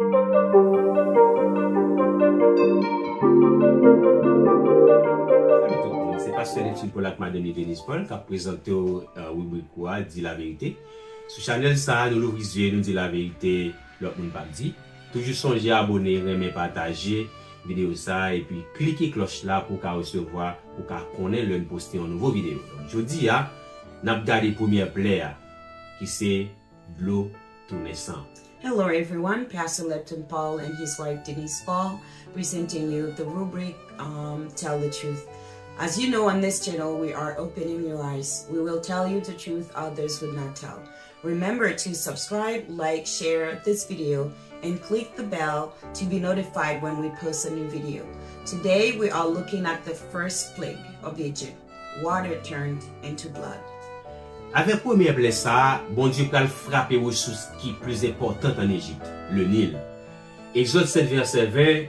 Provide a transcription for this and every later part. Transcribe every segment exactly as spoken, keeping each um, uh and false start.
Se pastè Neptune Paul ak madanm li Denise Paul k ap prezante w, eh, ribrik ou a, Di Laverite. Sou chanèl sa a, nou louvri zye nou di laverite lòt moun p ap di. Toujou sonje abòne, renmen, pataje videyo sa a, epi klike klòch la pou w ka resevwa, pou w ka konnen lè n poste yon nouvo videyo. Donk, jodi a, n ap gade premyè plè a, ki se dlo tounen san. Hello everyone, Pastor Lepton Paul and his wife Denise Paul presenting you the rubric, um, Tell the Truth. As you know, on this channel, we are opening your eyes. We will tell you the truth others would not tell. Remember to subscribe, like, share this video, and click the bell to be notified when we post a new video. Today, we are looking at the first plague of Egypt, water turned into blood. Avèk premyè plè sa a, Bondye pral frape resous ki pli enpòtan ann Ejip, le Nil. Exode sept, verset vingt,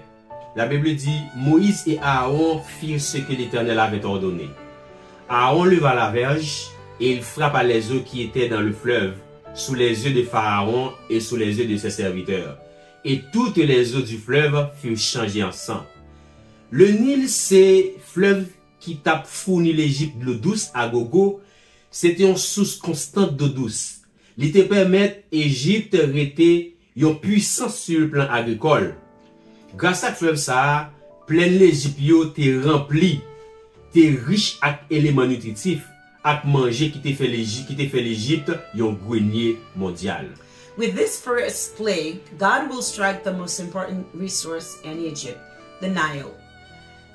la Bible dit, Moïse et Aaron firent ce que l'Éternel avait ordonné. Aaron leva la verge, et il frappa les eaux qui étaient dans le fleuve, sous les yeux de Pharaon et sous les yeux de ses serviteurs. Et toutes les eaux du fleuve furent changées en sang. Le Nil se flèv ki t ap founi Lejip dlo dous a gogo, se te yon sous konstan dlo dous. Li te pèmèt Ejip rete yon pwisans sou plan agrikòl. Gras ak flèv sa a, plèn Lejip yo te ranpli, te rich ak eleman nitritif, ak manje ki te fè Leji-, ki te fè Lejip yon grenye mondyal. With this first plague, God will strike the most important resource in Egypt, the Nile.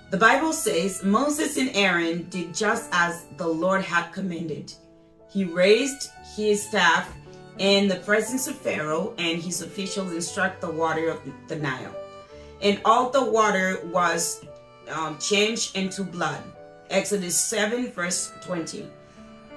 The Bible says, Moses and Aaron did just as the Lord had commanded. He raised his staff in the presence of Pharaoh, and his officials struck the water of the Nile. And all the water was, um, changed into blood. Exodus seven, verse twenty.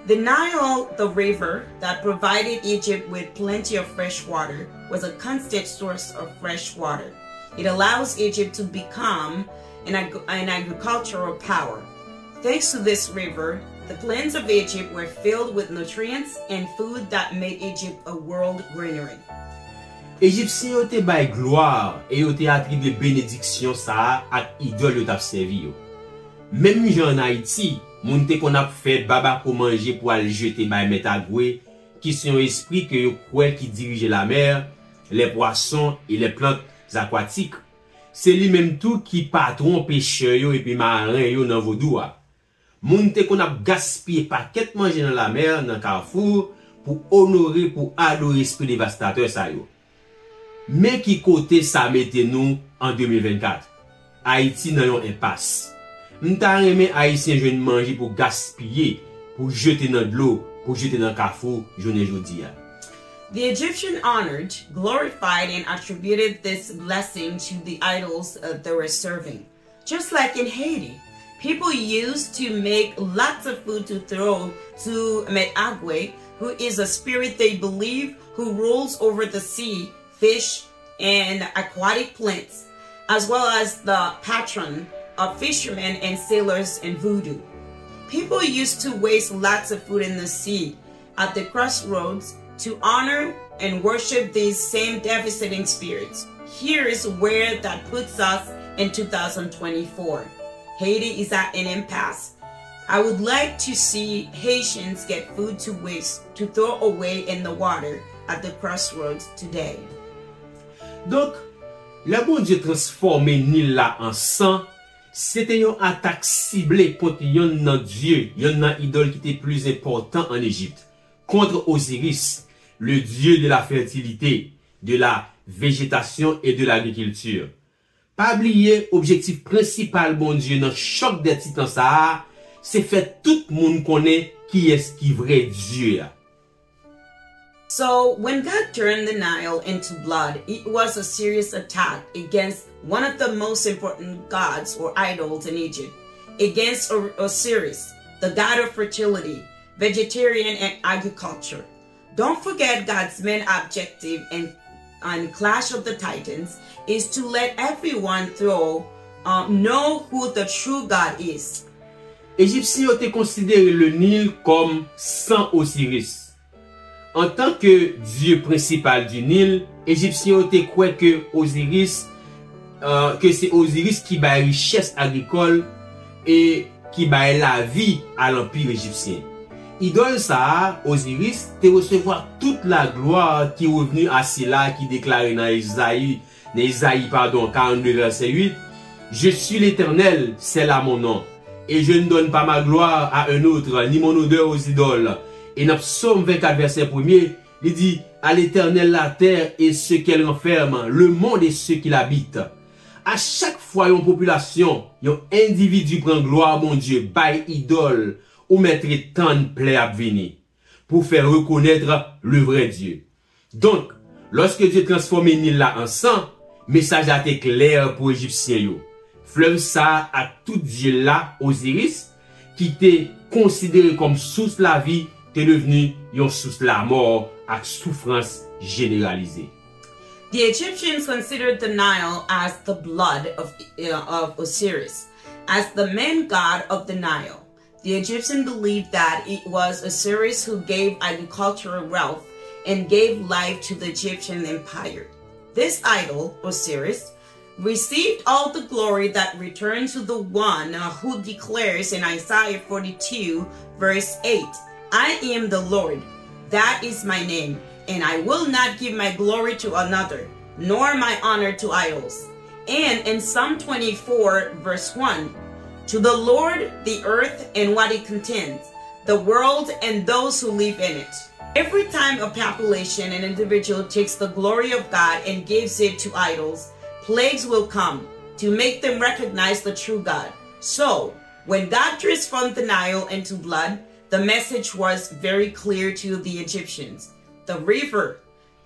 The Nile, the river that provided Egypt with plenty of fresh water, was a constant source of fresh water. It allows Egypt to become an ag-, an agricultural power. Thanks to this river, the plains of Egypt were filled with nutrients and food that made Egypt a world granary. Ejipsyen yo te bay glwa e yo te atribye benediksyon sa a ak idòl yo t ap sèvi yo. Menm jan ann Ayiti, moun te konn ap fè babako manje pou al jete bay Mèt Agwe, ki se yon espri ke yo kwè ki dirije lamè, les poissons et les plantes aquatiques. Se li menm tou ki patwon pechè yo epi maren yo nan vodou a. Moun te konn ap gaspiye pakèt manje nan lamè, nan kafou, pou onore, pou adore espri devastatè sa yo. Men ki kote sa mete nou an de mil vennkat. Ayiti nan yon enpas. M ta renmen Ayisyen jwenn manje pou gaspiye, pou jete nan dlo, pou jete nan kafou jounen jodi a. The Egyptian honored, glorified, and attributed this blessing to the idols, uh, they were serving. Just like in Haiti, people used to make lots of food to throw to Mèt Agwe, who is a spirit they believe who rules over the sea, fish, and aquatic plants, as well as the patron of fishermen and sailors in voodoo. People used to waste lots of food in the sea at the crossroads to honor and worship these same devastating spirits. Here is where that puts us in two thousand twenty-four. Haiti is at an impasse. I would like to see Haitians get food to waste, to throw away in the water at the crossroads today. Donk, lè Bondye transfòme Nil la an san, se te yon atak sible kont yonn nan dye, yonn nan idòl ki te pli enpòtan ann Ejip, contre Osiris, le dieu de la fertilité, de la végétation et de l'agriculture. Pa bliye, objektif prensipal Bondye nan chòk dè titan sa a, se fè tout moun konnen kiyès ki vrè Dye a. So, when God turned the Nile into blood, it was a serious attack against one of the most important gods or idols in Egypt, against Or-, Osiris, the god of fertility, vegetarian, and agriculture. Don't forget God's main objective in, in Clash of the Titans is to let everyone throw, um, know who the true God is. Ejipsyen yo te konsidere le Nil kòm san Osiris. Antanke dye prensipal di Nil, Ejipsyen yo te kwè ke Oziris, euh, ke se Oziris ki bay richès agrikòl e ki bay lavi a lanpi ejipsyen. Idòl sa a, Oziris, te resevwa tout laglwa ki revni a sila ki deklare nan Ezayi, nan Ezayi, padon, karannde vèsè uit, Je suis l'Éternel, c'est là mon nom, et je ne donne pas ma gloire à un autre, ni mon honneur aux idoles. E nan Psaume vingt-quatre, vèsè premye, li di, À l'Éternel la terre et ce qu'elle renferme, le monde et ceux qui l'habitent. A chak fwa yon popilasyon, yon endividi pran glwa Bondye bay idòl, ou mèt ret tann plè ap vini pou fè rekonèt le vrai Dieu. Donk, lòske Dye transfòme Nil la an san, mesaj la te klè pou Ejipsyen yo. Flèv sa a ak tout dye l la, Oziris, ki te konsidere kòm sous lavi, te devni yon sous lamò ak soufrans jeneralize. The Egyptians considered the Nile as the blood of, uh, of Osiris, as the main god of the Nile. The Egyptians believed that it was Osiris who gave agricultural wealth and gave life to the Egyptian empire. This idol, Osiris, received all the glory that returned to the one who declares in Isaiah forty-two, verse eight, I am the Lord, that is my name, and I will not give my glory to another, nor my honor to idols. And in Psalm twenty-four, verse one, to the Lord the earth and what it contains, the world and those who live in it. Every time a population, an individual takes the glory of God and gives it to idols, plagues will come to make them recognize the true God. So, when God transformed the Nile into blood, the message was very clear to the Egyptians. The river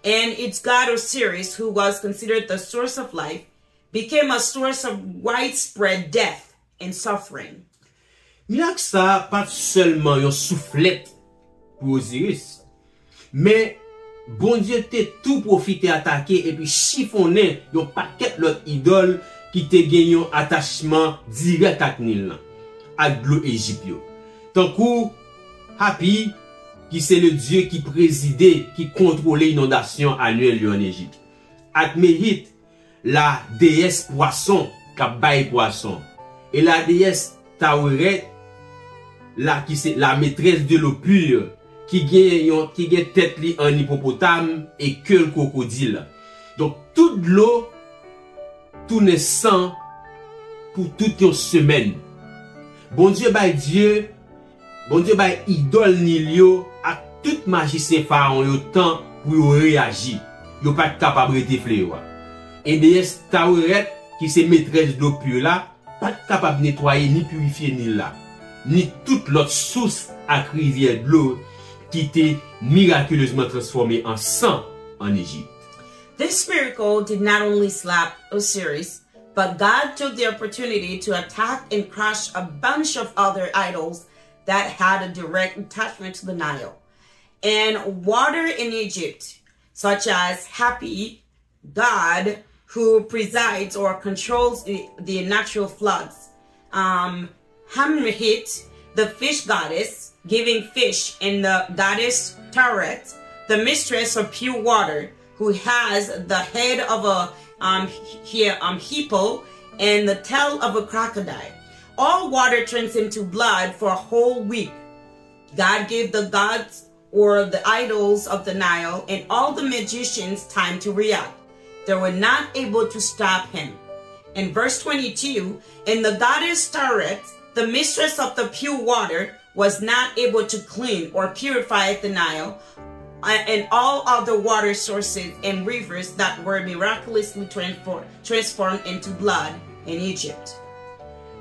and its god Osiris, who was considered the source of life, became a source of widespread death and suffering. Mirak sa a pa t sèlman yon souflèt pou Oziris, men Bondye te tou pwofite atake epi chifonnen yon pakèt lòt idòl ki te gen yon atachman dirèk ak Nil lan, ak dlo Ejip yo, tankou Hapi, ki se le dye ki prezide, ki kontwole inondasyon anyèl yo ann Ejip, Atmehit, la deyès pwason k ap bay pwason, e la deyès Taweret la ki se la metrès de lo pur, ki gen yon ki gen tèt li an ipopotam e ke l kwokodil. Donk tout dlo tounen san pou tout yon semèn. Bondye bay dye Bondye bay idòl Nil yo ak tout majisyen Farawon yo tan pou yo reyaji. Yo pa t kapab rete fleyo a. E deyès Taweret, ki se metrès dlo pur la, pa t kapab netwaye ni pirifye Nil la, ni tout lòt sous ak rivyè dlo ki te mirakilezman transfòme an san ann Ejip. This miracle did not only slap Osiris, but God took the opportunity to attack and crush a bunch of other idols that had a direct attachment to the Nile. And water in Egypt, such as Hapi, God who presides or controls the, the natural floods, um, Hamrihit, the fish goddess, giving fish, and the goddess Taret, the mistress of pure water, who has the head of a um, he, um, hippo and the tail of a crocodile. All water turns into blood for a whole week. God gave the gods or the idols of the Nile and all the magicians time to react. They were not able to stop him. In verse twenty-two, and the goddess Taret, the mistress of the pure water, was not able to clean or purify the Nile uh, and all other water sources and rivers that were miraculously transformed, transformed into blood in Egypt.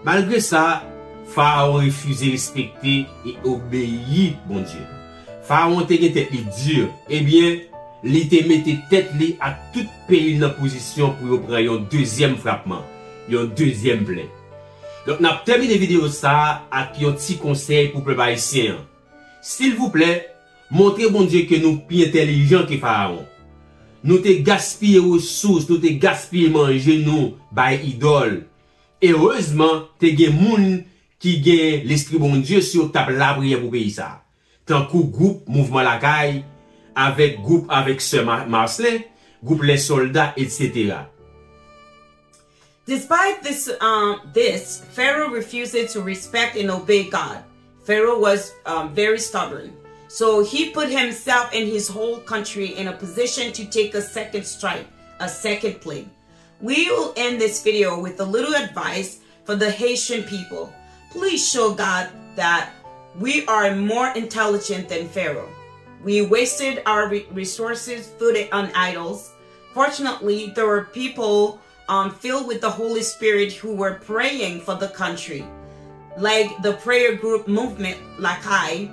Malgre sa, Farawon refize respekte e obeyi Bondye. Farawon te gen tèt li di, ebyen, li te mete tèt li ak tout peyi l nan pozisyon pou yo pran yon dezyèm frapman, yon dezyèm plè. Donk, n ap tèmine videyo sa a ak yon ti konsèy pou pèp ayisyen an. Silvouplè, montre Bondye ke nou pi entèlijan ke Farawon. Nou te gaspiye resous, nou te gaspiye manje nou bay idòl. Erezman, te gen moun ki gen lespri Bondye si yo t ap lapriyè pou peyi sa a, tankou gwoup Mouvman Lakay, avèk gwoup avèk sè Ma- Marcelin, gwoup lè sòlda, etsetera. Despite this, um, this, Pharaoh refused to respect and obey God. Pharaoh was um, very stubborn. So he put himself and his whole country in a position to take a second strike, a second plague. We will end this video with a little advice for the Haitian people. Please show God that we are more intelligent than Pharaoh. We wasted our re- resources, food, on idols. Fortunately, there were people um, filled with the Holy Spirit who were praying for the country, like the prayer group movement Lakay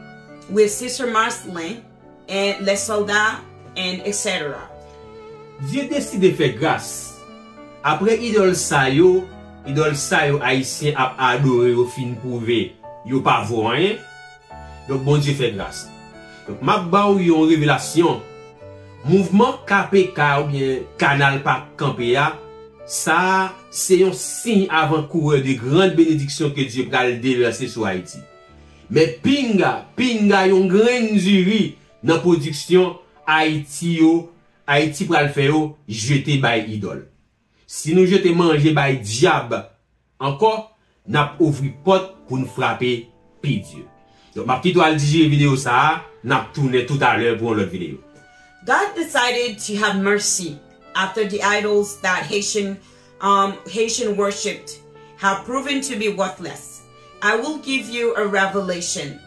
with Sister Marcelin and Les Soldats and et cetera. Dye deside fè gras. Apre idòl sa yo, idòl sa yo Ayisyen ap adore yo fin pwouve yo pa vo anyen. Donk, Bondye fè gras. Donk, m ap ba w yon revelasyon. Mouvman K P K oubyen Kanal pa kanpe a, sa a se yon siy avan kourè de grann benediksyon ke Dye pral devèse sou Ayiti. Men pinga, pinga yon grenn diri nan pwodiksyon Ayiti yo, Ayiti pral fè yo jete bay idòl. Si nou jete manje bay dyab ankò, n ap ouvri pòt pou n frape pi di. Donk, m ap kite w al dijere videyo sa a, n ap tounen toutalè pou yon lòt videyo. God decided to have mercy after the idols that Haitian um, Haitian worshipped have proven to be worthless. I will give you a revelation.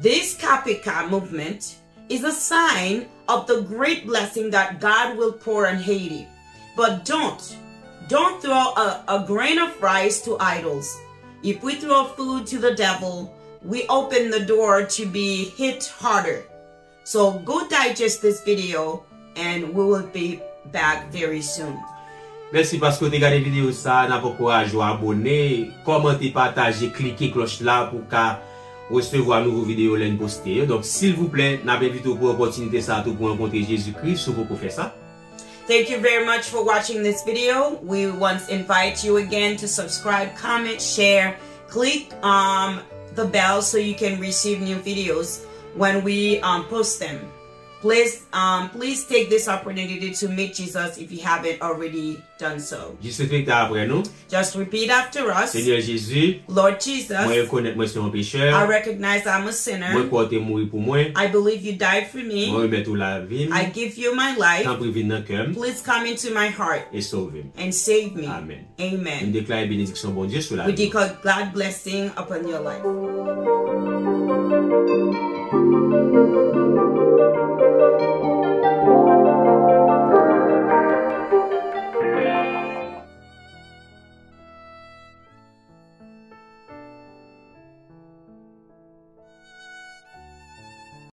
This K P K movement is a sign of the great blessing that God will pour on Haiti. But don't, don't throw a, a grain of rice to idols. If we throw food to the devil, we open the door to be hit harder. So go digest this video and we will be back very soon. Mèsi paske w te gade videyo sa a. N ap ankouraje w abòne, kòmante, pataje, klike klòch la pou w ka resevwa nouvo videyo lè n poste yo. Donk, silvouplè, n ap envite w pran opòtinite sa a tou pou rankontre Jezikri si w poko fè sa. Thank you very much for watching this video. We once invite you again to subscribe, comment, share, click um, the bell so you can receive new videos when we um, post them. Please, um, please take this opportunity to meet Jesus if you haven't already done so. Jis repete apre nou. Just repeat after us. Senyè Jezi, Lord Jesus, mwen rekonèt mwen se yon pechè. I recognize I'm a sinner. Mwen kwè w te mouri pou mwen. I believe you died for me. Mwen remèt ou lavi m. I give you my life. Tanpri vin nan kè m. Please come into my heart. E sove m. And save me. Amen. Amen. Nou deklare benediksyon Bondye sou lavi w. We declare God blessing upon your life.